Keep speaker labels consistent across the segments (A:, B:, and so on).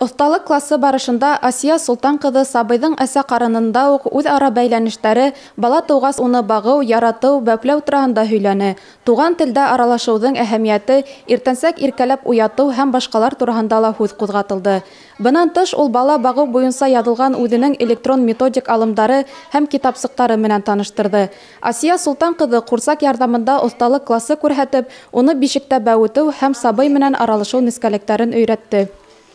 A: Оҫталыҡ классы барышында Асия Солтан ҡыҙы сабыйҙың әсә ҡарынында уҡ үҙ-ара бәйләнештәре, бала тыуғас уны бағыу, яратыу, бәпләү тураһында һөйләне, туған телдә аралашыуҙың әһәмиәте, иртәнсәк иркәләп уятыу һәм башҡалар тураһында ла һүҙ ҡуҙғатылды. Бынан тыш, ул бала бағыу буйынса яҙылған үҙенең электрон методик алымдары һәм китапсыҡтары менән таныштырҙы. Асия Солтан ҡыҙы ҡурсаҡ ярҙамында оҫталыҡ классы күрһәтеп, уны бишектә бәүетеү һәм сабый менән аралашыу нескәлектәрен өйрәтте.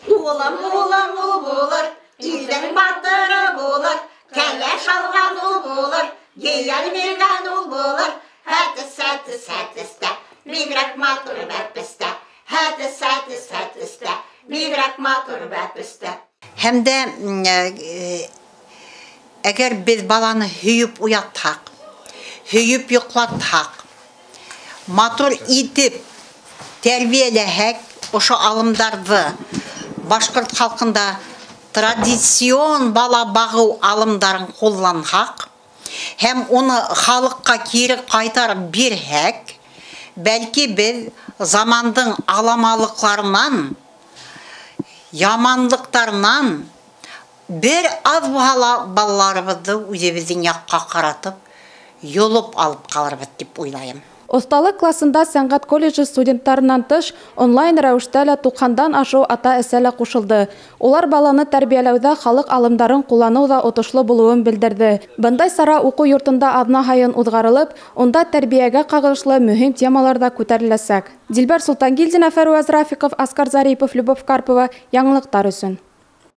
B: Улым, улым, ул булыр, илдең батыры булыр, кәләш алған ул булыр, ейән биргән ул булыр. Хәтес, хәтес, хәтес тә, бигерәк матур бәпес тә. Хәтес, хәтес, хәтес тә, бигерәк матур бәпес тә.
C: Һәм дә әгәр беҙ баланы һөйөп уятһаҡ, һөйөп йоҡлатһаҡ, матур итеп тәрбиәләһәк, ошо алымдарҙы башҡорт халҡында традицион бала бағыу алымдарын ҡулланһаҡ һәм уны халыҡҡа кире ҡайтарып бирһәк, бәлки беҙ замандың аламалыҡларынан, яманлыҡтарынан бер аҙ булһа ла балаларыбыҙҙы үҙебеҙҙең яҡҡа ҡаратып, йолоп алып ҡалырбыҙ тип уйлайым.
A: Оҫталыҡ класында сәнғәт колледжы студенттарынан тыш онлайн рәүештә лә 90-дан ашыу ата-әсә лә ҡушылды. Улар баланы тәрбиәләүҙә халыҡ алымдарын ҡулланыу ҙа отошло булыуын белдерҙе. Бындай сара уҡыу йортонда аҙна һайын уҙғарылып, унда тәрбиәгә ҡағылышлы мөһим темалар ҙа күтәреләсәк. Дилбәр Солтангилдина, Фәруаз Рафиҡов, Аскар Зарипов, Любовь Карпова. Яңылыҡтар өсөн.